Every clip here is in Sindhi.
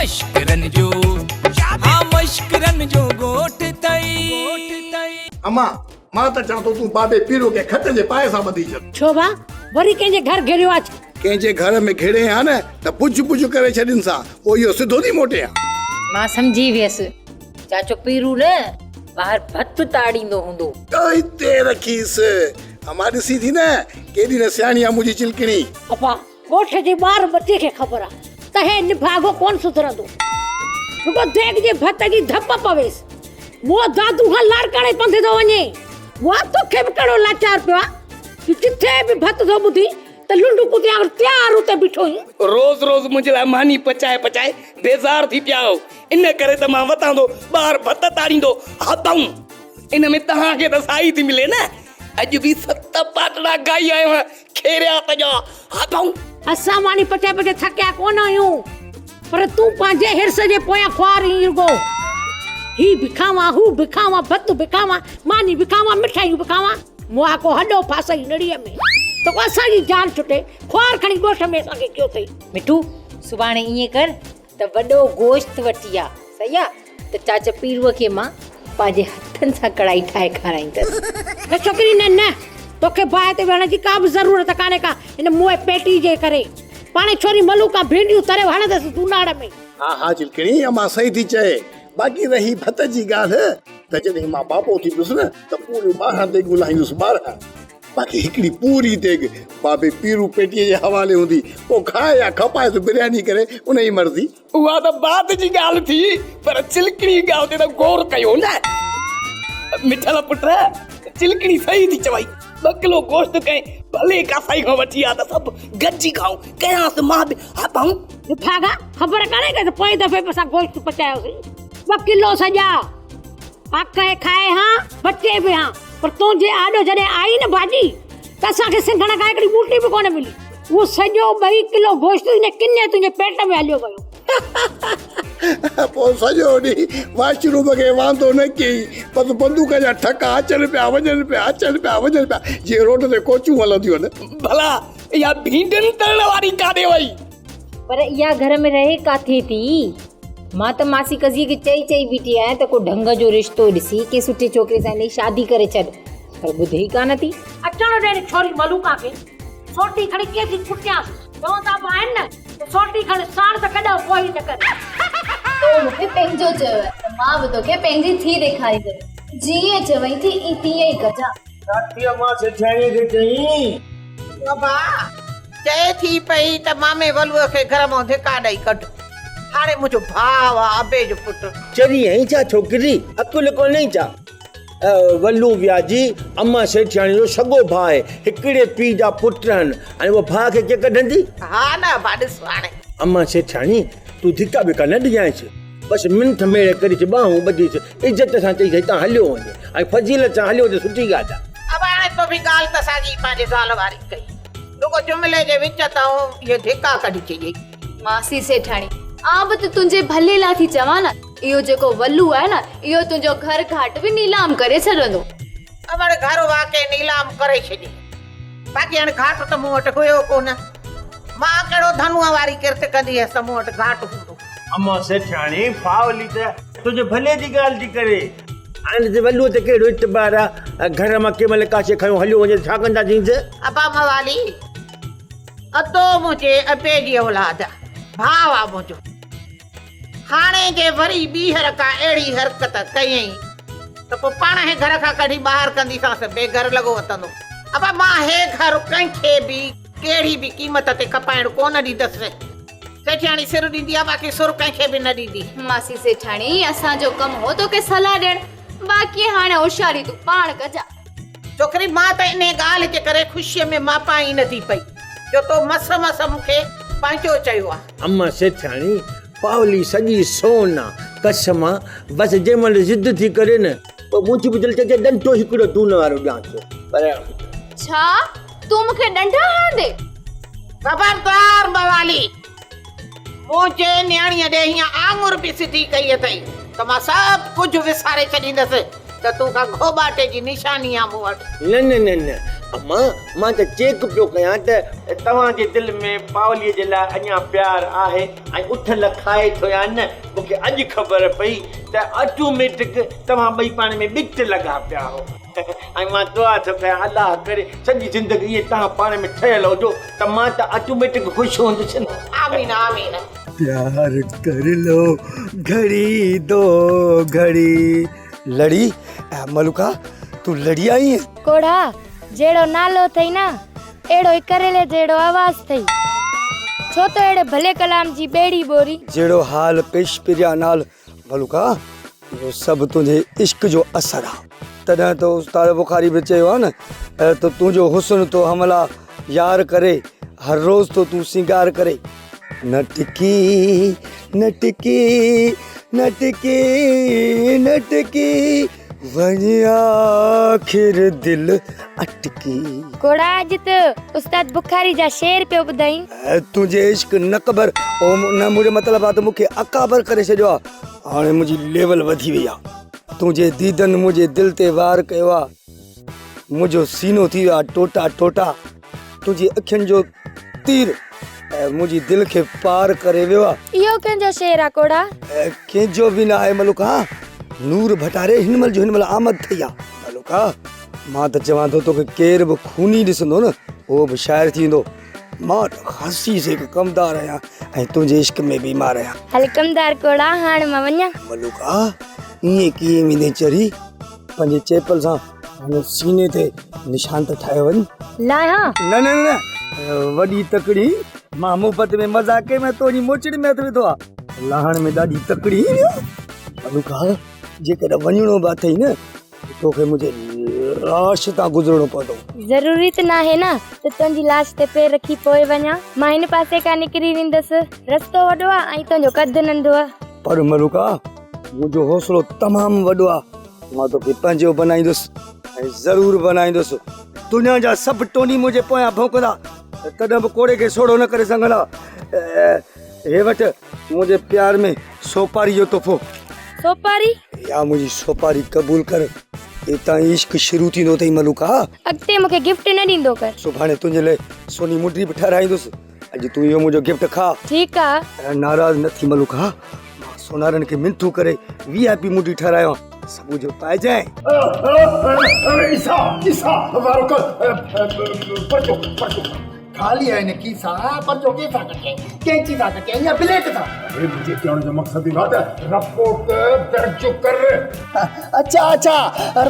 مشڪرن جو ها مشڪرن جو ڳوٺ ٿئي. اما، مان ته چوان ٿو تون بابي پيرو کي کٽ جي پائي سان ٻڌي ڇڏ. ڇو ڀاء، وري ڪنهن جي گهر گهڙيو آ ڇا؟ ڪنهن جي گهر ۾ گهڙين ها نه ته پڇ پڇ ڪري ڇڏينس ها، پوء اهو سڌو ٿي موٽي ها. مان سمجهي ويس، چاچو پيرو نه ٻاهر ڀت تاڙيندو هوندو. ته هتي رکيس. اما ڏسين ٿي نه ڪيڏي نه سياڻي آ منهنجي چلڪڻي. ابا، ڳوٺ جي ٻار ٻچي کي خبر آ ته هي نڀاڳو ڪونه سڌرندو. رڳو ديڳ جي ڀت جي ڌپ پويس. مئو دادو کان لاڙڪاڻي پنڌ ٿو وڃي. مئا توکي به ڪهڙو لاچار پيو آ جو جٿي به ڀت ٿو ٻڌين ته لنڊ ڪتي وانگر تيار اتي بيٺو آهين. روز روز منهنجي لاء ماني پچائي پچائي بيزار ٿي پيا آهيو. ان ڪري ته مان وتان ٿو ٻاهر ڀت تاڙيندو هتئون. ان ۾ توهان کي ته سائي ٿي ملي نه. اڄ به ست پاٽڙا گائي آيو آهيان خيريات جا هٿئون. اسان ماني پچائي پچائي ٿڪيا ڪونه آهيون پر تون پنهنجي حرص جي پويان خوار آهين رڳو هي به کاوان هو به کاوان ڀت به کاوان ماني به کاوان مٺايون به کاوان مئا ڪو هڏو ڦاسئي نڙيء ۾ ته ڪو اسان جي جان ڇٽي خوار کڻي ڳوٺ ۾ اسان کي ڪيو اٿئي. مٺو سڀاڻي ائين ڪر ته وڏو گوشت وٺي آ صحيح آ ته چاچا پيروء کي مان پنهنجي هٿن سان ڪڙائي ٺاهي کارائيندس. نه ڇوڪري نه نه توکي باهه تي ويهڻ جي ڪا به ضرورت ڪانهي ڪا هن موئي پيٽي جي ڪري پاڻهي ڇوري ملوڪان ڀينڊيون تري هڻندس دوناڙ ۾. ها ها چلڪڻي امان صحيح ٿي چئي باقي رهي ڀت جي ڳالهه ته جڏهن مان بابو ٿيندس نه ته پوريون 12 ديڳون لاهيندس 12. باقي هڪڙي پوري ديڳ بابي پيرو پيٽيء جي حوالي هوندي، پوء کائي يا کپائي سو برياني ڪري ان جي مرضي. اها ته بعد جي ڳالهه ٿي، پر چلڪڻي ڳالهه تي ته غور ڪيو نه. مٺل پٽ، چلڪڻي صحيح ٿي چوئي، ٻه ڪلو گوشت ڪنهن ڀلي ڪاسائي کان وٺي آ ته سڀ گڏجي کائون. ڪيانس مان به ها پائون. نڀاڳا، خبر ڪانهي ڪي ته پوئين دفعي به اسان گوشت پچايوسين، ٻه ڪلو سڄا. آڪهه کائي ها، بچي به ها، پر تنهنجي آڏو جڏهن آئي نه ڀاڄي ته اسان کي سنگهڻ کان هڪڙي ٻوٽي به ڪونه ملي. اهو سڄو ٻئي ڪلو گوشت ان ڪني تنهنجي پيٽ ۾ هليو ويو. پوء سڄو ڏينهن واش روم کي واندو نه ڪيائين. بس بندوق جا ٺڪا اچن پيا وڃن پيا، اچن پيا وڃن پيا، جيئن روڊ تي ڪوچون هلنديون آهن. ڀلا اها ڀينڊين ترڻ واري ڪاڏي وئي؟ پر اها گهر ۾ رهي ڪاٿي ٿي؟ مان ته ماسي قضيء کي چئي چئي بيٺي آهيان ته ڪو ڍنگ جو رشتو ڏسي ڪنهن سٺي ڇوڪري سان هن جي شادي ڪري ڇڏ، پر ٻڌي ئي ڪانه ٿي. اچڻ ڏي هن ڇوري ملوڪا کي، سوٽي کڻي ڪيئن ٿي ڪٽيانس. چوندا به آهن نه ته سوٽي کڻ ساڻ ته ڪڏهن ڪوهي نه ڪري. تو مون کي پنهنجو چيو آهي ته مان به توکي پنهنجي ٿي ڏيکاريندس. جيئن چوين ٿي تيئن ئي ڪجان. ڪاٺيء مان سيٺياڻيء کي چيائين. بابا! چئي ٿي پئي ته مامي ولوء کي گهر مان ڌڪا ڏئي ڪڍ. هاڻي منهنجو ڀاء آ ابي جو پٽ. چري آهين ڇا ڇوڪري، عقل ڪونهي ڇا؟ ولو وياجي امان سيٺياڻيء جو سڳو ڀاء آهي. هڪڙي پيء جا پٽ آهن. هاڻي اهو ڀاء کي ڪيئن ڪڍندي؟ ها نه ابا ڏس هاڻي. امان سيٺياڻي، تون ڌڪا ٻڪا نه ڏجانس. بس منٿ ميڙ ڪريس، ٻانهون ٻڌيس، عزت سان چئيس هتان هليو وڃ ۽ فضيلت سان هليو ته سٺي ڳالهه آهي. ابا هاڻي تو به ڳالهه ته ساڳي پنهنجي زال واري ڪئي. رڳو جملي جي وچ تان اهي ڌڪا ڪڍي ڇڏيئي. ماسي سيٺاڻي، آء به ته تنهنجي ڀلي لاء ٿي چوان نه، اهو جيڪو ولو آهي نه، اهو تنهنجو گهر گهاٽ به نيلام ڪري ڇڏندو. امڙ گهر واقعي نيلام ڪري ڇڏيئي. باقي هاڻي گهاٽ ته مون وٽ هيو ڪونه. مان ڪهڙو ڌنوء واري ڪرت ڪندي هيس ته مون وٽ گهاٽ هوندو. امان سيٺياڻي، ڦاولي ته تنهنجي ڀلي جي ڳالهه ٿي ڪري. هاڻي ته ولوء تي ڪهڙو اعتبار آ. گهر مان ڪنهن مهل ڪا شيء کنيو هليو وڃي ته ڇا ڪنداسينس؟ ابا موالي، ادو منهنجي ابي جي اولاد آ، ڀاء آ منهنجو. هاڻي جي وري ٻيهر ڪا اهڙي حرڪت ڪيائين ته پوء پاڻ هي گهر کان ڪڍي ٻاهر ڪنديسانس، بي گهر لڳو وتندو. ابا مان هي گهر ڪنهن کي به ڪهڙي به قيمت تي کپائڻ ڪونه ڏيندس. سيٺياڻي سر ڏيندي آ باقي سر ڪنهن کي به نه ڏيندي. ماسي سيٺياڻي اسان جو ڪم هو توکي صلاح ڏيڻ باقي هاڻي هوشياري تون پاڻ ڪجان. ڇوڪري مان ته انهي ڳالهه جي ڪري خوشيء ۾ ماپان ئي نه ٿي پئي جو تو مس مس مون کي پنهنجو چيو آ. اما سيٺياڻي پاولي سڄي سون آ قسم آ بس جنهن مهل ضد ٿي ڪري نه پوء منهنجي به دل چئي ٿي ڏنڊو هڪڙو دون وارو ڏيانس پر. ڇا تون مون کي ڏنڊا هڻندين؟ خبردار موالي! منهنجي نياڻيء ڏي هيئن آڱر به سڌي ڪئي اٿئي ته مان سڀ ڪجهه وساري ڇڏيندس ته تون ڪا گهوٻاٽي جي نشاني آن مون وٽ. نه نه نه نه امان، مان ته چيڪ پيو ڪيان ته توهان جي دل ۾ پاوليء جي لاء اڃا پيار آهي ۽ اٿل کائي ٿو يا نه. مون کي اڄ خبر پئي ته آٽوميٽڪ توهان ٻئي پاڻ ۾ ٻٽ لڳا پيا هو ۽ مان دعا ٿو ڪيان الله ڪري سڄي زندگي ائين توهان پاڻ ۾ ٺهيل هجو ته مان ته آٽوميٽڪ خوش هوندس نه. آمين آمين. پيار ڪر لو گهڙي دو گهڙي. لڙي ملوڪا تون لڙي آئي آهين؟ ڪوڙها، جهڙو نالو اٿئي نه، اهڙو ئي ڪريلي جهڙو آواز اٿئي. ڇو ٿو اهڙي ڀلي ڪلام جي ٻيڙي ٻورين؟ جهڙو حال پيش پريان نال ملوڪا، اهو سڀ تنهنجي عشق جو اثر آ. تڏهن ته استاد بخاري به چيو آ نه ته تنهنجو حسن ٿو حملا يار ڪري، هر روز ٿو تون سينگار ڪري. نه ٽڪي نه ٽڪي نه ٽڪي نه ٽڪي وڃي آخر دل اٽڪي. گهوڙا اڄ ته استاد بخاري جا شعر پيو ٻڌائين. تنهنجي عشق نه قبر او نه منهنجو مطلب آ ته مون کي اڪابر ڪري ڇڏيو آ هاڻي منهنجي ليول وڌي وئي آ تنهنجي ديدن منهنجي دل تي وار ڪيو آ منهنجو سينو ٿي ويو آ ٽوٽا ٽوٽا. تنهنجي اکين جو تير منهنجي دل کي پار ڪري ويو آ. اهو ڪنهن جو شعر آ ڪوڙا؟ ڪنهن جو به نه آهي ملوڪا. نور ڀٽاري هن مهل جو هن مهل آمد ٿئي آ. ملوڪا مان ته چوان ٿو توکي ڪير به خوني ڏسندو نه اهو به شاعر ٿي ويندو. مان ته خاصي سي هڪ ڪمدار آهيان ۽ تنهنجي عشق ۾ بيمار آهيان. هل ڪمدار ڪوڙا هاڻ مان وڃان. ملوڪا ائين ڪيئن ويندين چري؟ پنهنجي چيپل سان هن سيني تي نشان ته ٺاهيو وڃ. لاهيان؟ نه نه نه وڏي تڪڙي مان محبت ۾ مذاق ڪئي مان تنهنجي موچڙي ۾ هٿ وڌو آ. لاهڻ ۾ ڏاڍي تڪڙي ملوڪا جيڪڏهن وڃڻو به اٿئي نه ته توکي منهنجي لاش تان گذرڻو پوندو. ضروري ته ناهي نه ته تنهنجي لاش تي پير رکي پوء وڃان. مان هن پاسي کان نڪري ويندس. رستو وڏو آ ۽ تنهنجو قد ننڍو آ. پر ملوڪا منهنجو حوصلو تمام وڏو آ. مان توکي پنهنجو بنائيندس ۽ ضرور بنائيندس. دنيا جا سڀ ٽوني منهنجي پويان ڀونڪندا ته تڏهن به ڪوڙي کي سوڙهو نه ڪري سگهندا. هي وٺ منهنجي پيار ۾ سوپاري جو تحفو. سوپاري؟ يا منهنجي سوپاري قبول ڪر. اتان ئي عشق شروع ٿيندو اٿئي ملوڪا. اڳتي مون کي گفٽ نه ڏيندو ڪر. سڀاڻي تنهنجي لاء سوني منڊي به ٺهرائيندس. اڄ تون اهو منهنجو گفٽ کاء. ٺيڪ آ. ناراض نه ٿي ملوڪا. مان سونارن کي منٿون ڪري وي آء پي منڊي ٺهرايو آ. صبح جو پائجانء. عيسيٰ عيسيٰ وارو ڪر پرچو پرچو. خالي آهن کيسا پرچو ڪنهن سان ڪٽيائين ڪينچي سان ڪٽيائين يا بليڊ سان. اڙي منهنجي چوڻ جو مقصد اهو آهي ته رپورٽ درج ڪر. اڇا اڇا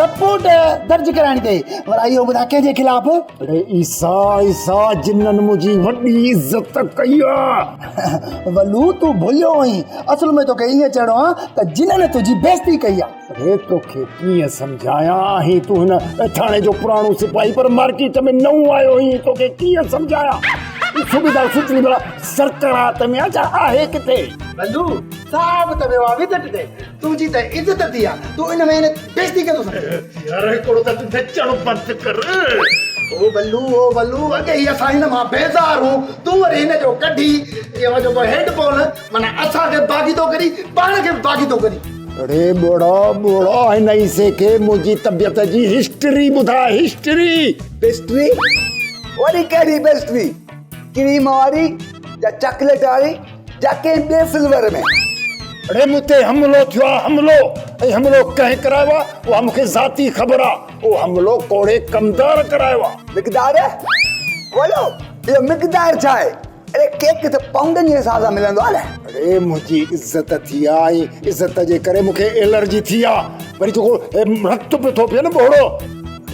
رپورٽ درج ڪرائڻي اٿئي ڀلا اهو ٻڌاء ڪنهن جي خلاف. اڙي عيسيٰ عيسيٰ جنن منهنجي وڏي عزت ڪئي آ. ولو تون ڀليو آهين اصل ۾ توکي ائين چئڻو آ ته جنن تنهنجي بيعزتي ڪئي آ. اڙي توکي ڪيئن سمجهايان آهين تون هن ٿاڻي جو پراڻو سپاهي پر مارڪيٽ ۾ نئون آيو آهين توکي ڪيئن سمجهايان صوبيدار سچلي ڀلا سرڪرات ۾ آ ڇا آهي ڪٿي. ولو صاحب ته ويو آ وزٽ تي تنهنجي ته عزت ٿي آ تون ان ۾ هن بيعزتي ڪيئن ٿو سمجهين. يار هڪڙو ته تون نچڻ بند ڪر. او ولو او ولو اڳي ئي اسان هن مان بيزار هون تون وري هن جو ڪڍي اهو جيڪو هيڊ فون معنيٰ اسان کي باغي ٿو ڪرين پاڻ کي به باغي ٿو ڪرين. اڙي ٻوڙا ٻوڙا هن عيسي کي منهنجي طبيعت جي هسٽري ٻڌاء هسٽري. پيسٽري؟ وري ڪهڙي پيسٽري؟ ڪريم واري يا چاڪليٽ واري يا ڪنهن ٻئي فليور ۾؟ اڙي مون تي حملو ٿيو آ حملو ۽ حملو ڪنهن ڪرايو آ اها مون کي ذاتي خبر آ اهو حملو ڪوڙي ڪمدار ڪرايو آ. مقدار؟ ولو اهو مقدار ڇا آهي؟ اڙي ڪيڪ ته پائونڊن جي حساب سان ملندو آ نه. اڙي منهنجي عزت ٿي آ ۽ عزت جي ڪري مون کي الرجي ٿي آ وري جيڪو رت پيو ٿو پئي نه ٻوڙو.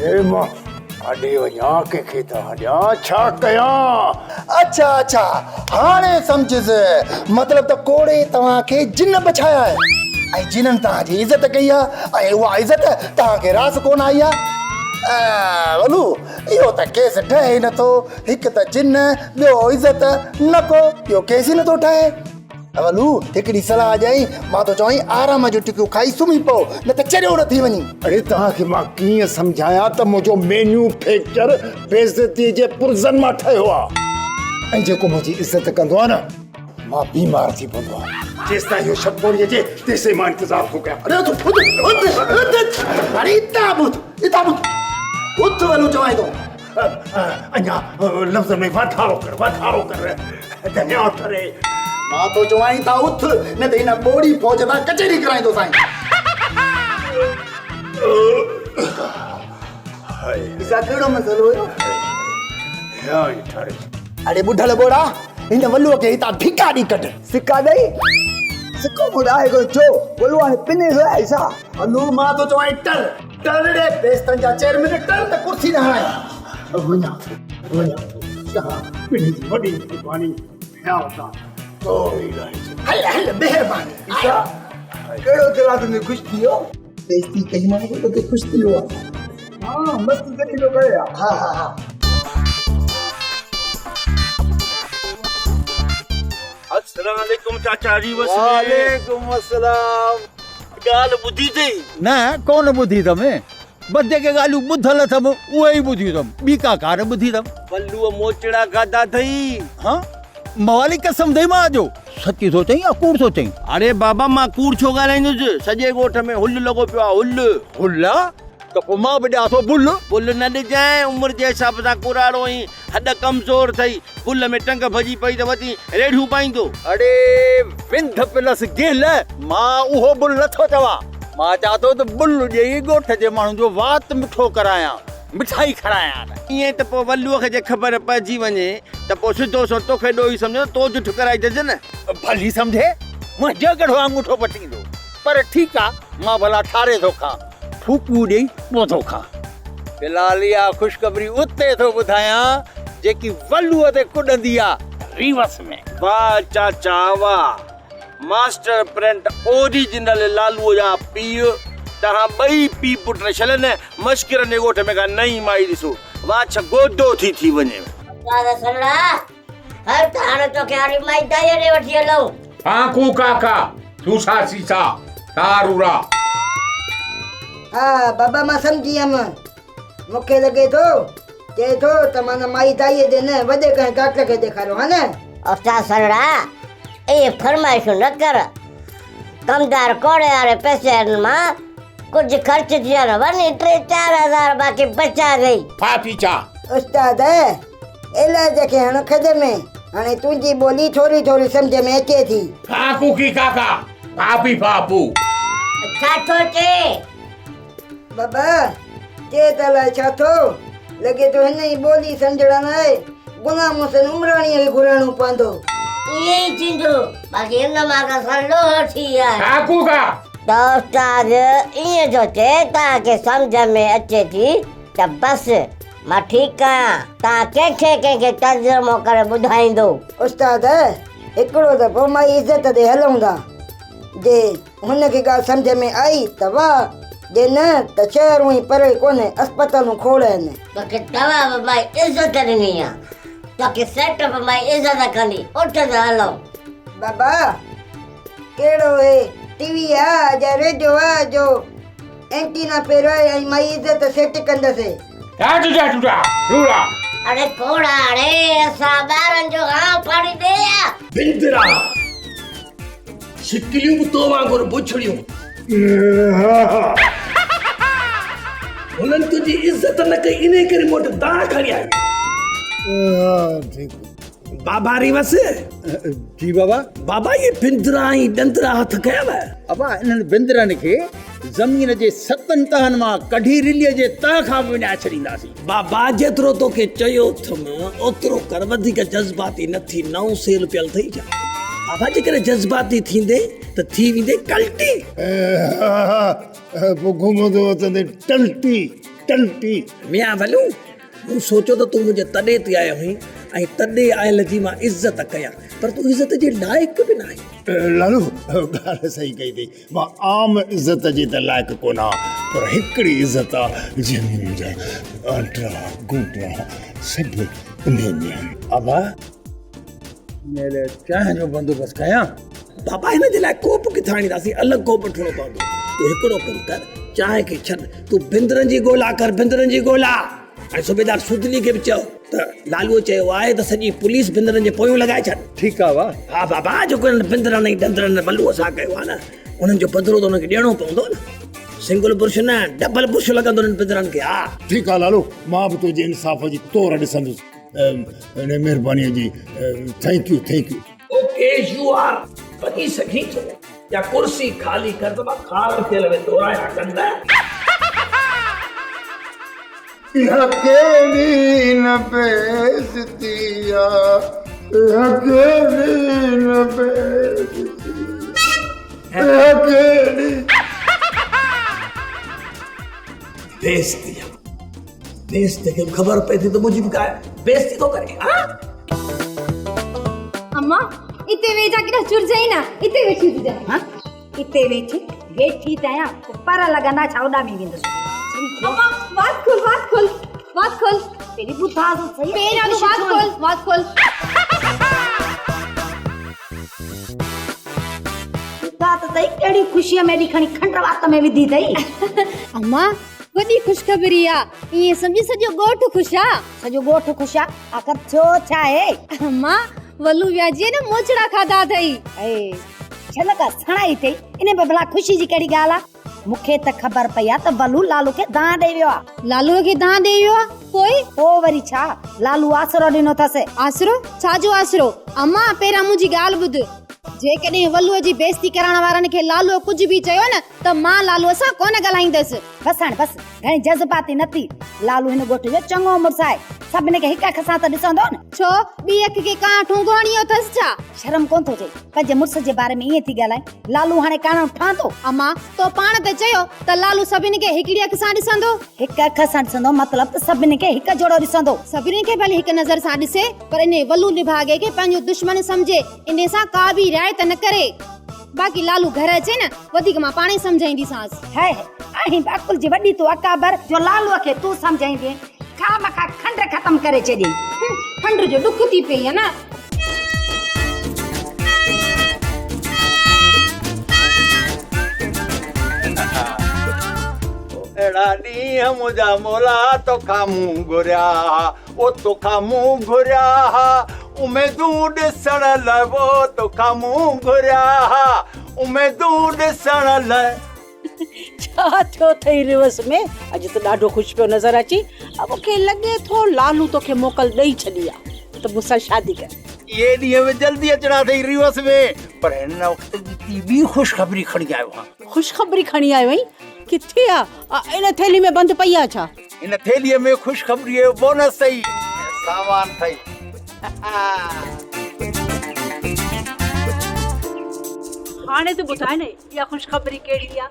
اڙي مان ڪاڏي وڃان ڪنهن کي دانهن ڏيان ڇا ڪيان. اڇا اڇا هاڻي سمجهيس مطلب ته ڪوڙي توهان کي جن بڇايا آهن ۽ جنن توهان جي عزت ڪئي آ ۽ اها عزت توهان کي راس ڪونه آئي آ. ولو اهو ته ڪيس ٺهي ئي نٿو هڪ ته جن، ٻيو عزت، نه ڪو اهو ڪيس ئي نٿو ٺهي. ولو، هڪڙي صلاح ڏيانء، مان ٿو چوانء آرام جون ٽڪيون کائي سمهي پئو، نه ته چريو نه ٿي وڃين. اڙي توهان کي مان ڪيئن سمجهايان ته منهنجو مينيو فيڪچر بيعزتيء جي پرزن مان ٺهيو آهي ۽ جيڪو منهنجي عزت ڪندو آهي نه، مان بيمار ٿي پوندو آهيان. جيستائين اهو شپڪوري اچي، تيسين مان انتظار ٿو ڪيان. اڙي اٿ، اٿ، اٿ، اٿ، اڙي اتان ٻڌ، اتان ٻڌ، اٿ ولو چوانء ٿو. اڃا لفظ ۾ واڌارو ڪر، واڌارو ڪر. ڌنيا ٺري. مان ٿو چوانء ته اٿ، نه ته هن ٻوڙي فوج سان ڪچهري ڪرائيندوسانء. عيسيٰ ڪهڙو مسئلو هيو؟ هيانء ٺري. اڙي ٻڍل ٻوڙا، هن ولوء کي هتان ڌڪا ڏئي ڪڍ. سڪا ڏئي؟ سڪو مون ڏانهن ڪونه ڇو؟ ولو هاڻي پني ٿو يا عيسيٰ؟ ولو مان ٿو چوانء ٽر، ٽر ڙي بيستن جا چيئرمين ٽر ته ڪرسي نه هڻائين. وڃان ٿو، وڃان ٿو. توهان ٻنهي جي وڏي مهرباني، هيانء تان ٿوري لاهي ڇڏ. هل هل مهرباني. عيسيٰ ڪهڙو دلاسو ۾ خوش ٿي ويو؟ بيعزتي ڪئي مانس ته تي خوش ٿي ويو آ. ها مستي تڏهن پيو ڪري ها. ها ها ها. السلام عليڪم چاچا جي وس ۾. وعليڪم السلام. ڳالهه ٻڌي اٿئي؟ نه ڪونه ٻڌي اٿم. بس جيڪي ڳالهيون ٻڌل اٿم اهي ئي ٻڌيون اٿم ٻي ڪا ڪانه ٻڌي اٿم. پلوء موچڙا کاڌا اٿئي؟ ها موالي قسم اٿئي مان جو. سچي ٿو چئين يا ڪوڙ ٿو چئين؟ اڙي بابا مان ڪوڙ ڇو ڳالهائيندس، سڄي ڳوٺ ۾ هل لڳو پيو آهي هل. هل آ ته پوء مان به ڏيان ٿو بل. بل نه ڏجانء، عمر جي حساب سان ڪراڙو ۽ هڏ ڪمزور اٿئي، بل ۾ ٽنگ ڀڄي پئي ته وتين ريڙهيون پائيندو. اڙي ونڌ پلس گيل، مان اهو بل نه ٿو چوان، مان چوان ٿو ته بل ڏيئي ڳوٺ جي ماڻهن جو وات مٺو ڪرايان، مٺائي کارايان. ائين ته پوء ولوء کي جي خبر پئجي وڃي ته پوء سڌو سنئون توکي ڏوهي سمجهندو، تو جٺ ڪرائي ڇڏج نه. ڀلي سمجهي، منهنجو ڪهڙو آڱوٺو پٽيندو. پر ٺيڪ آ، مان ڀلا ٺاري ٿو کان، ڦوڪون ڏيئي پوء ٿو کان. في الحال اها خوشخبري اتي ٿو ٻڌايان، جيڪي ولوء تي ڪڏندي آ ريوس ۾. واهه چاچا واهه، ماسٽر پرنٽ اوريجنل لالوء جا پيء، توهان ٻئي پيء پٽ شل نه مشڪرن جي ڳوٺ ۾ ڪا نئين مائي ڏسو، واڇ گودو ٿي ٿي وڃي. استاد سنڙا، هل ته هاڻي توکي هاري مائي دائيء ڏي وٺي هلون. ڪاڪو ڪاڪا، سوسا سيسا، تارورا. ها بابا مان سمجهي ويم. مون کي لڳي ٿو چئي ٿو ته معنيٰ مائي دائيء ڏي نه وڏي ڪنهن ڊاڪٽر کي ڏيکاريو ها نه؟ استاد سنڙا، اهي فرمائشون نه ڪر. ڪمدار ڪوڙي واري پئسن مان ڪجهه خرچ ٿي ويا نه وڃي 3-4 هزار باقي بچا اٿئي. ڦاپي ڇا؟ استاد، علاج کي هڻ کڏ ۾، هاڻي تنهنجي ٻولي ٿوري ٿوري سمجهه ۾ اچي ٿي. ڪاڪو ڪي ڪاڪا، ڦاپي ڦاپو. ڇا ٿو چئي؟ بابا، چئي ته الائي ڇا ٿو، لڳي ٿو هن جي ٻولي سمجهڻ لاء غلام حسين عمراڻيء کي گهرائڻو پوندو. ائين ئي ٿيندو، باقي هن مان ته اسان لوهه ٿي ويا آهيون. ڪاڪو ڪا. ته استاد ائين ٿو چئي، توهان کي سمجهه ۾ اچي ٿي ته بس، مان ٺيڪ آهيان، توهان ڪنهن کي ڪنهن کي ترجمو ڪري ٻڌائيندو. استاد، هڪڙو دفعو مائي عزت ڏي هلون ٿا، جي هن کي ڳالهه سمجهه ۾ آئي ته واهه، جي نه ته شهر اونئي پري ڪونهي، اسپتالون کوڙ آهن. توکي دوا به مائي عزت ڏني آ، توکي سيٽ به مائي عزت ڪندي، اٿ ته هلون. بابا، ڪهڙو هي ٽي وي آ يا ريڊيو آ جو اينٽينا پيرائي ۽ مائي عزت سيٽ ڪندس. اڙي کوڙا اڙي، اسان ٻارن جو گانء ڦاڙي ڏي آ. بندرا! شڪليون به تو وانگر بڇڙيون. هنن تنهنجي عزت نه ڪئي انهي ڪري مون وٽ دانهن کڻي آيو. بابا ريوس. جي بابا. بابا اهي بندرا ۽ ڏندرا هٿ ڪيو. ابا انهن بندرن کي زمين جي ستن تهن مان ڪڍي رليء جي تهه کان به وڃائي ڇڏينداسين. بابا جيترو توکي چيو اٿم اوترو ڪر وڌيڪ جذباتي نه ٿي نئون سيل پيل اٿئي ڇا؟ بابا جيڪڏهن جذباتي ٿيندين ته ٿي ويندين ڪلٽي. پوء گهمندو وتندين ٽلٽي ٽلٽي. ميان ولو مون سوچيو ته تون منهنجي تڏي تي آيو آهين ۽ تڏي آيل جي مان عزت ڪيان پر تون عزت جي لائق به ناهين. لالو ڳالهه صحيح ڪئي اٿئي. مان عام عزت جي ته لائق ڪونه آهيان پر هڪڙي عزت آ جنهن ۾ منهنجا آنٽرا گونٽرا سڀ انهي ۾ آهن. ابا ميلي چانهه جو بندوبست ڪيان. بابا هن جي لاء ڪوپ ڪٿان آڻينداسين الڳ ڪوپ وٺڻو پوندو. تون هڪڙو ڪم ڪر چانهه کي ڇڏ تون بندرن جي ڳولا ڪر بندرن جي ڳولا. ۽ صوبيدار سودلي کي به چئو ته لالوء چيو آهي ته سڄي پوليس بندرن جي پويون لڳائي ڇڏ. ٺيڪ آ وا. ها بابا جيڪو انهن بندرن ۽ ڏندرن ولوء سان ڪيو آهي نه انهن جو بدلو ته انهن کي ڏيڻو پوندو نه. سنگل برش نه ڊبل برش لڳندو انهن پڌرن کي ها. ٺيڪ آ لالو مان به تنهنجي انصاف جي تور ڏسندس ان مهرباني جي thank you thank you. Okay you are وڃي سگهين ٿو يا ڪرسي خالي ڪر ته مان کارن تيل ۾ تورايان ڪنڌ. اها ڪهڙي نه بيعزتي آ اها ڪهڙي نه بيعزتي اها ڪهڙي. بيعزتي آ بيعزتي کي به خبر پئي ٿي ته منهنجي به ڪا بيعزتي ٿو ڪري ها. اما اتي ويجا ڪيڏا چرجئي نه اتي ويٺي هجي ها اتي ويٺي ويٺي ته آهيان پوء پر لڳندا ڇا اڏامي ويندس. اما وات کول وات کول وات کول. پهرين ٻڌاء ته سهي. پهريان تون وات کول وات کول. ٻڌاء ته سهي ڪهڙي خوشيء ۾ ايڏي کڻي کنڊ وات ۾ وڌي اٿئي. اما وڏي خوشخبري آ ائين سمجهه سڄو ڳوٺ خوش آ. سڄو ڳوٺ خوش آ آخر ٿيو ڇا آهي؟ اما ولو وياجيء نه موچڙا کاڌا اٿئي. اي ڇل ڪا سڻائي اٿئي، انهي ۾ ڀلا خوشي جي ڪهڙي ڳالهه آ؟ مون کي ته خبر پئي آ ته ولو لالو کي دانهن ڏئي ويو آ. لالوء کي دانهن ڏئي ويو آ؟ پوء؟ پوء وري ڇا، لالو آسرو ڏنو اٿس. آسرو؟ ڇا جو آسرو؟ امان پهريان منهنجي ڳالهه ٻڌ. جيڪڏهن ولوء جي بيعزتي ڪرائڻ وارن کي لالوء ڪجهه به چيو نه ته مان لالوء سان ڪونه ڳالهائيندس. بس هاڻي بس، گهڻي جذباتي نه ٿي. لالو هن ڳوٺ جو چڱو مڙس آهي. سڀني کي هڪ اک سان ته ڏسندو نه. ڇو، ٻي اک کي ڪانء ٺونگو هڻي ويو اٿس ڇا؟ شرم ڪونه ٿو اچئي، پنهنجي مڙس جي باري ۾ ائين ٿي ڳالهائين. لالو هاڻي ڪاڻو ٺهندو. امان، تو پاڻ ته چيو ته لالو سڀني کي هڪڙي اک سان ڏسندو. هڪ اک سان ڏسندو مطلب ته سڀني کي هڪ جهڙو ڏسندو. سڀني کي ڀلي هڪ نظر سان ڏسي، پر انهي ولو نڀاڳي کي پنهنجو دشمن سمجهي، انهي سان ڪا به رعايت نه ڪري. باقي لالو گهر اچي نه، وڌيڪ مان پاڻهي سمجهائينديسانس. هئه هئه، آهين به عقل جي وڏي تون اڪابر، جو لالوء کي تون سمجهائيندين. خامخواه کنڊ ختم ڪري ڇڏيئي. کنڊ جو ڏک ٿي پئي نه. اهڙا ڏينهن منهنجا مولا توکان مون گهريا ها او توکان مون گهريا ها اميدون ڏسڻ لئه او توکان مون گهريا ها اميدون ڏسڻ لئه. ڇا ٿيو اٿئي ريوس ۾؟ اڄ ته ڏاڍو خوش پيو نظر اچين. مون کي لڳي ٿو لالو توکي موڪل ڏئي ڇڏي آ ته مون سان شادي ڪر. اهي ڏينهن به جلدي اچڻا اٿئي ريوس ۾، پر هن وقت ڳتي ٻي خوشخبري کڻي آيو آهيان. خوشخبري کڻي آيو آهين؟ ڪٿي آ؟ ان ٿيلهي ۾ بند پئي آ ڇا؟ هن ٿيلهيء ۾ خوشخبريء جو بونس اٿئي ۽ سامان اٿئي. هاڻي تون ٻڌاء نه اها خوشخبري ڪهڙي آ؟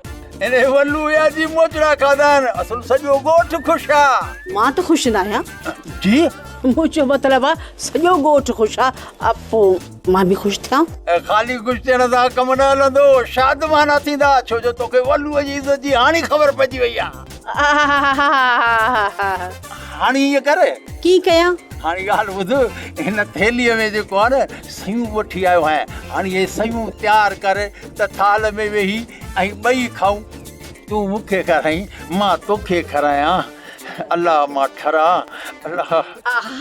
انهيء ولويا جي موچڙا کاڌا آهن. اصل سڄو ڳوٺ خوش آ. مان ته خوش ناهيان. جي؟ منهنجو مطلب آ سڄو ڳوٺ خوش آ، پوء مان به خوش ٿيان. خالي خوش ٿيڻ سان ڪم نه هلندو، شادمانا ٿيندا، ڇو جو توکي ولوء جي عزت جي هاڻي خبر پئجي وئي آ. هاڻي ائين ڪر. ڪيئن ڪيان؟ هاڻي ڳالهه ٻڌ، هن ٿيلهيء ۾ جيڪو آ نه سيون وٺي آيو آهيان، هاڻي اهي سيون تيار ڪر ته ٿالهه ۾ ويهي ۽ ٻئي کائون. تون مون کي کارائين، مان توکي کارايان. الله مان ٺران، الله.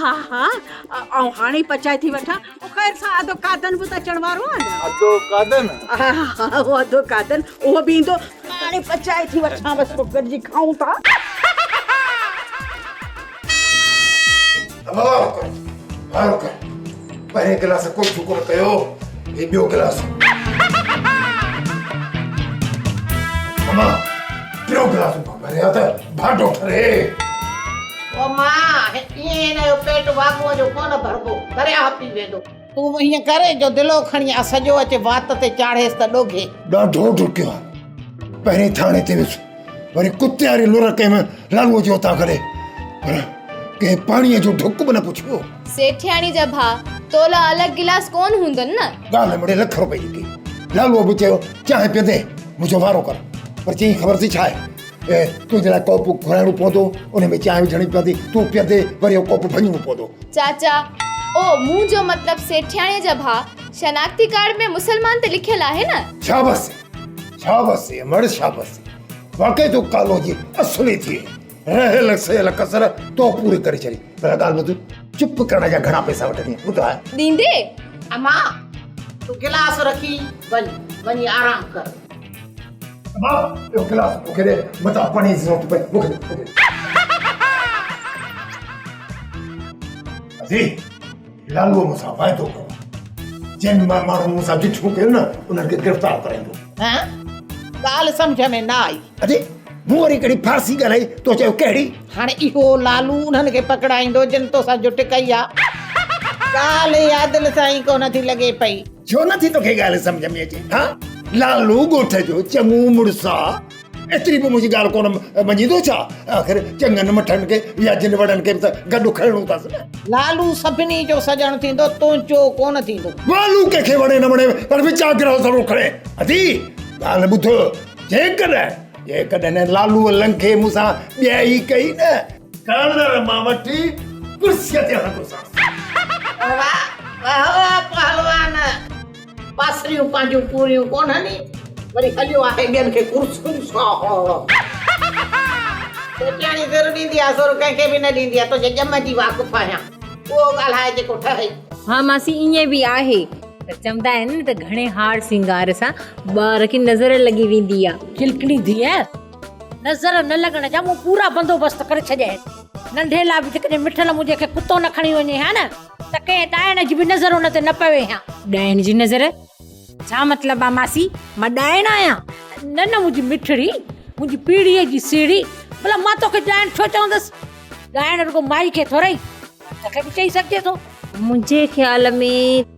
ها ها، آئون هاڻي ئي پچائي ٿي وٺان. خير سان ادو قادن به ته اچڻ وارو آهي نه. ادو قادن؟ ها ها، اهو ادو قادن، اهو به ايندو. هاڻي پچائي ٿي وٺان، بس پوء گڏجي کائون ٿا. وارو ڪر، وارو ڪر. پهرين گلاس ڪو ڇو ڪونه ڪيو، هي ٻيو گلاس. اما، ٽيون گلاس به ڀريا ته ڀانڊو ٺري. او مان، ائين هن جو پيٽ واڳونء جو ڪونه ڀربو، درياهه پي ويندو. تون ائين ڪر جو دلو کڻي آ سڄو اچي وات تي چاڙهيس ته ڏوگهي. ڏاڍو ڊڪيو آهيان. پهرين ٿاڻي تي ويس، وري ڪتي واري لر ڪيم لالوء جي اتان ڪڍي، پر ڪنهن پاڻيء جو ڍڪ به نه پڇيو. سيٺياڻي جا ڀاء، تو لاء الڳ گلاس ڪونه هوندن نه؟ ڳالهه مڙئي لک روپئي جي ڪئي. لالوء به چيو، چانهه پيئندين؟ منهنجو وارو ڪر. پر چيائين، خبر اٿئي ڇا آهي؟ تنهنجي لاء ڪوپ گهرائڻو پوندو، ان ۾ چانهه وجهڻي پوندي، تون پيئندين، وري اهو ڪوپ ڀڃڻو پوندو. چاچا، او، منهنجو مطلب سيٺياڻيء جا ڀاء، شناختي ڪارڊ ۾ مسلمان ته لکيل آهي نه؟ شابس! شابس امڙ شابس! واقعي تون ڪالو جي اصلي ٿي آهين. رهيل سهيل ڪسر تو پوري ڪري ڇڏي. ڀلا ڳالهه ٻڌ، چپ ڪرڻ جا گهڻا پئسا وٺندين ٻڌاء؟ ڏيندي؟ امان، تون گلاس رکي وڃ، وڃي آرام ڪر. ڀاء اهو گلاس مون کي ڏي متان پاڻي جي ضرورت پئي مون کي ڏي مون کي ڏي. ادي لالوء مون سان واعدو ڪيو آهي جن ماڻهن مون سان جٺيون ڪيون نه انهن کي گرفتار ڪرائيندو. ها ڳالهه سمجهه ۾ نه آئي. ادي مون وري ڪهڙي فارسي ڳالهائي تو چيو ڪهڙي؟ هاڻي اهو لالو انهن کي پڪڙائيندو جن توسان جٺ ڪئي آ. ڳالهه اها دل سان ئي ڪونه ٿي لڳي پئي. ڇو نه ٿي توکي ڳالهه سمجهه ۾ اچي ها؟ لالو ڳوٺ جو چڱو مڙس آ، ايتري به منهنجي ڳالهه ڪونه مڃيندو ڇا؟ آخر چڱن مٺن کي يا جن وڙن کي به ته گڏ کڻڻو اٿس نه. لالو سڀني جو سڄڻ ٿيندو، تنهنجو ڪونه ٿيندو. لالو ڪنهن کي وڻي نه وڻي پر وچان گرهه ضرور کڻي. ادي ڳالهه ٻڌ، جيڪڏهن جيڪڏهن لالوء لنگهي مون سان ٻيائي ڪئي نه، ڪالر مان وٺي ڪرسيء تي هڻندوسانس. واه واه پهلوان، پاسريون پنهنجون پوريون ڪونهن، وري هليو آهي ٻين کي ڪرسين سان هڻڻ. سوٽياڻي سر ڏيندي آ، سر ڪنهن کي به نه ڏيندي آ، تنهنجي ڄم جي واقف آهيان، اهو ڳالهاء جيڪو ٺهئي. ها ماسي ائين به آهي. پر چوندا آهن نه ته گهڻي هار سينگار سان ٻار کي نظر لڳي ويندي آ. چلڪڻي ڌيء، نظر نه لڳڻ جا مون پورا بندوبست ڪري ڇڏيا آهن. ننڍي لاء به جيڪڏهن مٺل منهنجي کي ڪتو نه کڻي وڃي ها نه ته ڪنهن ڏائڻ جي به نظر ان تي نه پوي ها. ڏائڻ جي نظر؟ ڇا مطلب آ ماسي، مان ڏائڻ آهيان؟ نه نه منهنجي مٺڙي، منهنجي پيڙهيء جي سيڙهي، ڀلا مان توکي ڏائڻ ڇو چوندس؟ ڏائڻ رڳو مائي کي ٿورئي، مرد کي به چئي سگهجي ٿو. منهنجي خيال ۾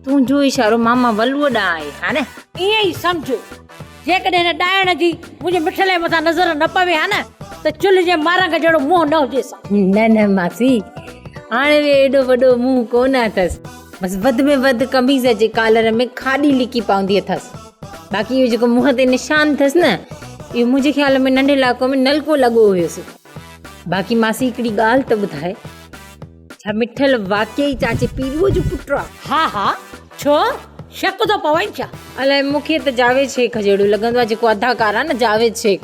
تنهنجو اشارو ماما ولوء ڏانهن آهي، ها نه؟ ائين ئي سمجهه. جيڪڏهن هن ڏائڻ جي منهنجي مٺلي مٿان نظر نه پوي ها نه ته چلهه جي مارنگ جهڙو منهن نه هجيس ها. نه نه ماسي، هاڻي به ايڏو وڏو منهن ڪونه اٿس. بس وڌ ۾ وڌ قميص جي ڪالر ۾ کاڏي لڪي پوندي اٿس. باقي اهو جيڪو منهن تي نشان اٿس نه، اهو منهنجي خيال ۾ ننڍي لاڪو ۾ نلڪو لڳو هيس. باقي ماسي هڪڙي ڳالهه ته ٻڌاء، ڇا مٺل واقعي چاچي پيروء جو پٽ آ؟ ها ها، ڇو؟ شڪ ٿو پوئي ڇا؟ الائي مون کي ته جاويد شيخ جهڙو لڳندو آ، جيڪو اداڪار آ نه جاويد شيخ،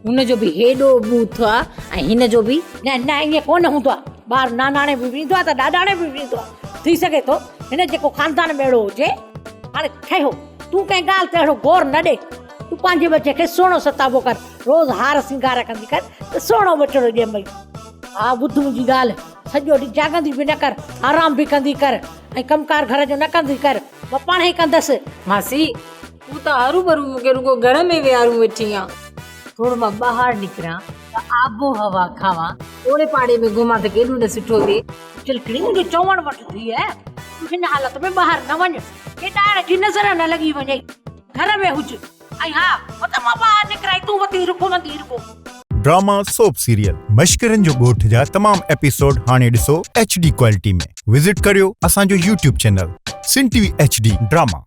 هن جو به هيڏو ٻوٿ آ ۽ هن جو به. نه نه ائين ڪونه هوندو آ، ٻار ناناڻي به ويندو آ ته ڏاڏاڻي به ويندو آ، ٿي سگهي ٿو هن جي ڪو خاندان ۾ اهڙو هجي. هاڻي ٺهيو، تون ڪنهن ڳالهه تي اهڙو غور نه ڏي، تون پنهنجي ٻچي کي سهڻو ستابو ڪر، روز هار سينگار ڪندي ڪر ته سهڻو ٻچڙو ڄمئي. ها ٻڌ منهنجي ڳالهه، سڄو ڏينهن جاڳندي به نه ڪر، آرام به ڪندي ڪر ۽ ڪم ڪار گهر جو نه ڪندي ڪر، مان پاڻهي ڪندس. ماسي، تون ته هروڀرو مون کي رڳو گهر ۾ ويهاريون ويٺي آن. ٿورو مان ٻاهر نڪران ته آب و هوا کاوان، اوڙي پاڙي ۾ گهمان ته ڪيڏو نه سٺو ٿئي. چلڪڻي، منهنجو چوڻ وٺ ڌيء، تون هن حالت ۾ ٻاهر نه وڃ، ڪي ڏائڻ جي نظر نه لڳي وڃئي. گهر ۾ هج ۽ ها متان مان ٻاهر نڪران ۽ تون وتين رکوندي رڳو. ڊراما سوپ سيريل مشڪرن جو ڳوٺ جا تمام ايپيسوڊ هاڻي ڏسو ايڇ ڊي ڪوالٽي ۾ وزٽ ڪريو اسان جو YouTube channel Sindh T V H D drama.